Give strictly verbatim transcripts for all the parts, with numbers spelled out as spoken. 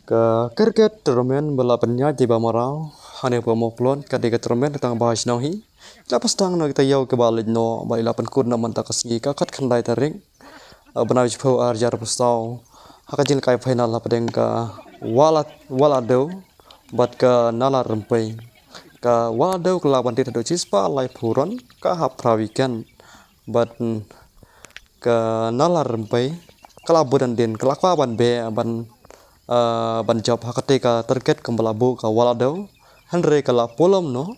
Ka cricket tournament ba la pynïaid da i Bah Maraw hangne ha Mawklod, ka dei ka tournament tang ba ha shnong hi. La pynstang noh kita ïew kiba leit noh bad i la pynkut noh mynta ka sngi ka khatkhyndai tarik, uh, bnai shiphew ar hajar arphew saw. Ha ka jingïalehkai final hapdeng ka Wala, Waladew bad ka Nala Rympei. Ka Waladew ka la ban tied haduh shispah laiphew run, ka hap phra wicket. Bad, mm, ka Nala Rympei ka la bud hadien, ka la kwah ban beh, ban, ah, ban jop ha kata ka target kumba la buh ka Waladew. Hynrei ka la pulom noh,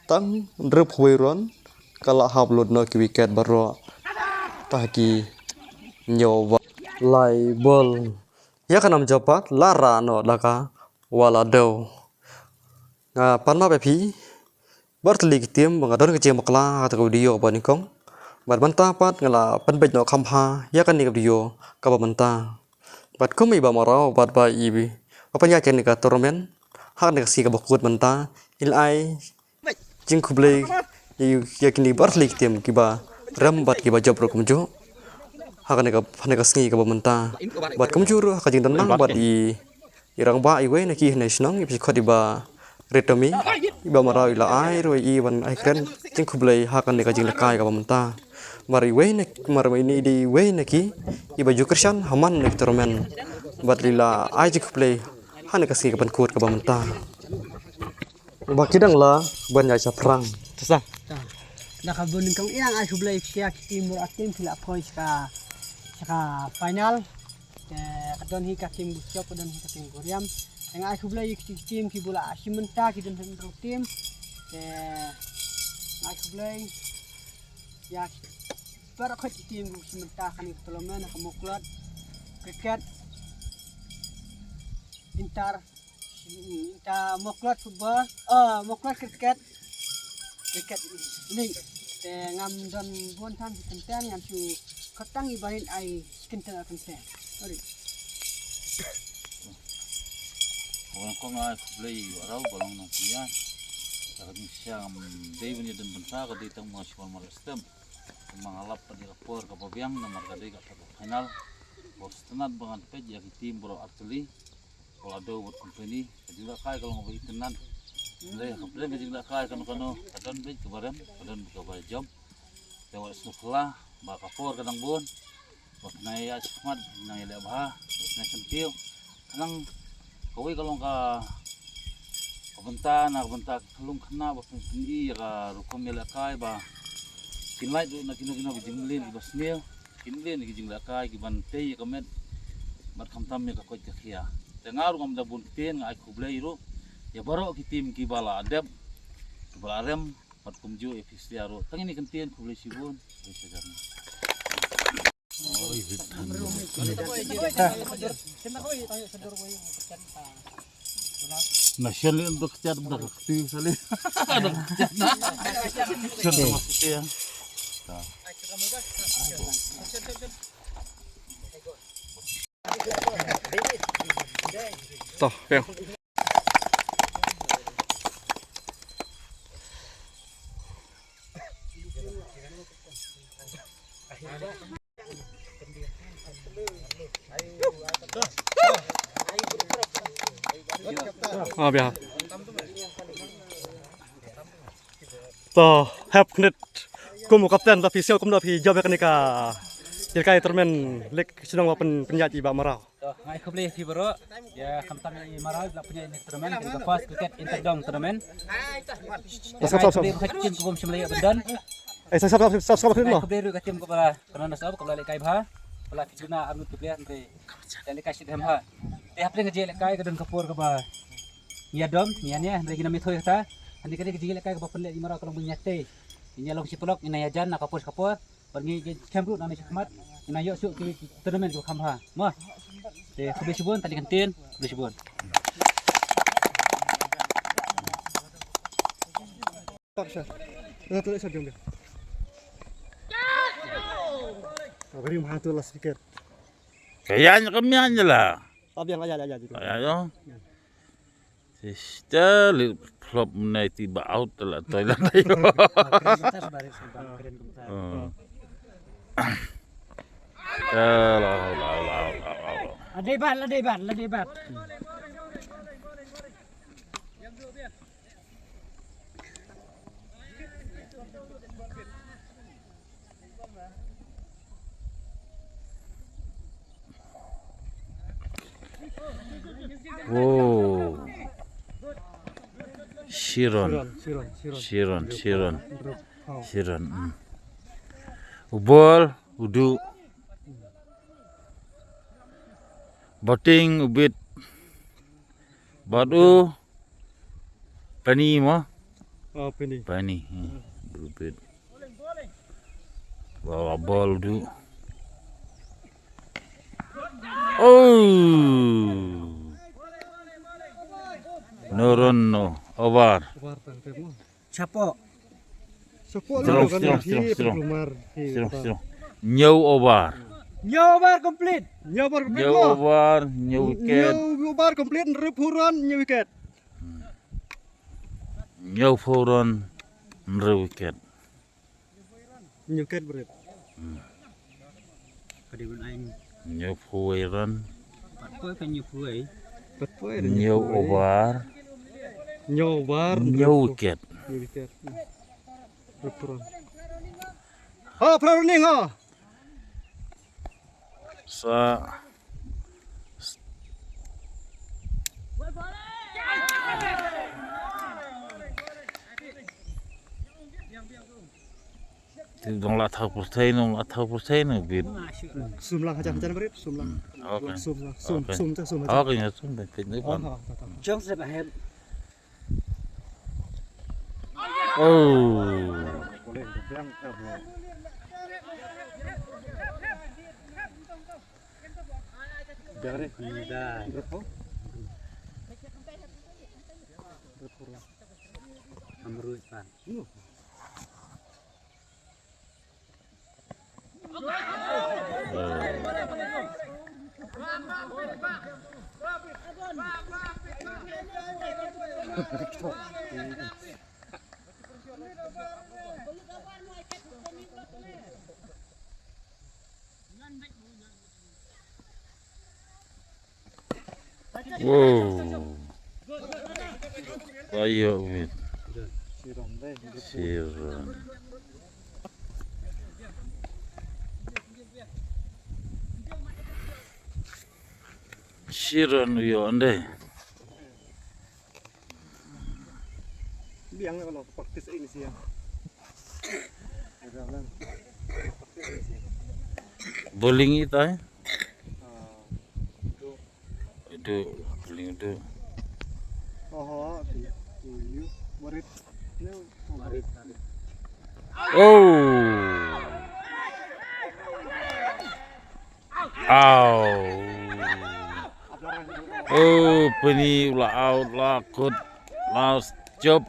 tang hynriewphew wei run, ka la hap lut noh ki wicket baroh. Tang ha ki hynñiew over. Lai ball. Ïa ka nam jop pat la rah noh da ka Waladew. Nga pan map ïa phi baroh tylli ki team ba nga don ka jingpakla ha kata ka video kaba nyngkong. Bad mynta pat nga la pynbeit noh kham bha ïa kane ka video kaba mynta. Bad kum i Bah Maraw bad ba i ba pynïaid kane ka tournament ha kane ka sngi kaba kut mynta, i la ai jingkhublei ïa, ïa kine baroh tylli ki team kiba rem bad kiba jop ruh kumjuh ha kane ka, ha kane ka sngi kaba mynta. Bad kumjuh ruh ha ka jingdon lang bad i i rangbah iwei na ki hangne shnong, i ba khot i Bah Ritomi, i Bah Maraw i la ai ruh i ban ai kren jingkhublei ha kane ka jinglehkai kaba mynta. Mar iwei na, mar ini i dei iwei na ki i ba ju kyrshan ha man na ki tournament. Bad i la ai jingkhublei ha kane ka sngi ka pynkut kaba mynta. Ba ki dang la ban ïaid shaphrang. Tisa. Da ka bun nyngkong ïa nga ai khublei ïa ki team baroh, team ki la poi sha ka, sha ka final. Te ka don hi ka team ba shop, ka don hi ka team ba riam. Te nga ai khublei ïa ki team kiba la shim bynta, ki don hynriew team. Te nga ai khublei ïa baroh ki team ba shim bynta kane ka tournament ha ka Mawklod cricket inter, inter Mawklod football, ah, Mawklod cricket. Cricket league. Te ngam don bun than ki kyntien, ngam shu khot tang i Bah Rit ai ki kyntien, ar kyntien. Sorry. Wan kong ai khublei ïa u Maraw ba long nongpynïaid. Te ka jingshisha ngam dei ban ïadon bynta, ka dei tang ma shuwa mar step. Kumba nga lap ka dei ka por kaba biang namar ka dei ka final. Bad sngewtynnat ba ngan peit ïa ki team baroh artylli. Waladew bad company, ka jinglehkai ka long kaba itynnat. Hynrei hapdeng ka jinglehkai kano kano ka don beit kaba rem, ka don beit kaba jop. Te wat sngewphylla ba ka por ka dang bun. Ba phin nang ïaid shakhmat, phin nang ïaleh bha, ba phin nang kyntiew. Khnang kawei ka long ka, ka bynta na ka bynta ki khyllung khynnah ba phin pyni ïa ka rukom ïalehkai ba kin lait ruh na kino kino ki jingmlien kiba sniew. Kin leh ïa ki jinglehkai kiban tei ïa ka met bad khamtam ïa ka koit ka khiah. Te nga ruh ngam da bun ktien, nga ai khublei ruh ïa baroh ki team kiba la dep, kiba la rem bad kumjuh ïa phi satia ruh. Tang ine i kyntien, khublei shibun. Khublei shihajar. Na shen leh ndo kchat ndo kti sali. Ndo kchat na. Shen ndo kti ya. To, peng. Ah, biar. To, hep khnit. Kum u kapten, da phi siew kumno phi jop ïa kane ka jingïalehkai tournament lek shnong ba pyn, pynïaid i Bah Maraw. To, nga ai khublei ïa phi baroh. Ïa khamtam ïa i Maraw la pynïaid ïa kane ka tournament, kane ka first cricket inter dong tournament. Stop, stop, stop. Nga ai khublei ruh ïa ka team kaba ym shym la ïoh ban don. Eh, stop, stop, stop, stop, stop, stop. Nga ai khublei ruh ïa ka team kaba la, kaba la sop, kaba la lehkai bha. Kaba la phi duna arngut ki player hynrei ïalehkai shit hem bha. Te hapdeng ka jingïalehkai ka don ka por kaba ngi ïadom, ngi ïania, hynrei ngi nam ïathuh ïa kata. Hynrei kane ka jingïalehkai kaba pynleh i Maraw ka long ba ngi ïatei. Ngi ïalong shi paralok, ngi nang ïajan na ka por sha ka por. Bad ngi, ngi khem ruh na ne shakhmat, ngi nang ïoh shuh ki, ki tournament kiba kham bha. Mo. Te khublei shibun, tang ine i kyntien, khublei shibun. Ka ïaid ka mian je la. Ïa, ïa. Sister, li flop, mynne ti ba out la toilet ayo. Oh. La, la, la, la, la, la. La dei bat, la dei bat, la dei bat. Wow. Shiron. Shiron, Shiron, Shiron. Shiron, Shiron. Rup, oh. Shiron. Mm. U bol, u du. Bating, u bit. Bad u. Pani mo? Oh, Pani. Pani. Hmm. U bit. Bawa bol du. Oh. No run, no. Over. Over tang te mo. Chapo. Support Strong, lah kan strong, hi strong, strong. Pelumar. Hi, Strong, apa? Strong. Nyo over. Nyo over complete. Nyo over complete Nyo mo. Over, nyo wicket. Nyo over complete, hynriewphew run, nyo wicket. Nyo phew run, hynriew wicket. Nyo wicket bret. Ka dei ban ai Nyo phew run, pat poi ka nyo phew. Pat poi. nyo over, Nyo over. nyo wicket. Nyo wicket. Hynriewphew run. Ha, phew running ha. Sa Ti dong la thau pyrthei, dong la thau pyrthei no bit. Sum lang hajan hajan bret, sum lang. Okay. Sum lang. Sum Okay. sum ta sum. Okay, nya sum ben pit ni Oh, pan. ha, ha, ha. Jong sep ahead. Oh. Dari. Dah. Amrut pan. Wow. Ayo wit. Shiron. Shiron uyo ande. Biang kalau practice ini sih ya. Bowling itai. Ah, Itu bowling itu. Oh, di, di, warit. Ini warit. Oh. Au. Oh, Pani u la out, la kut, la jop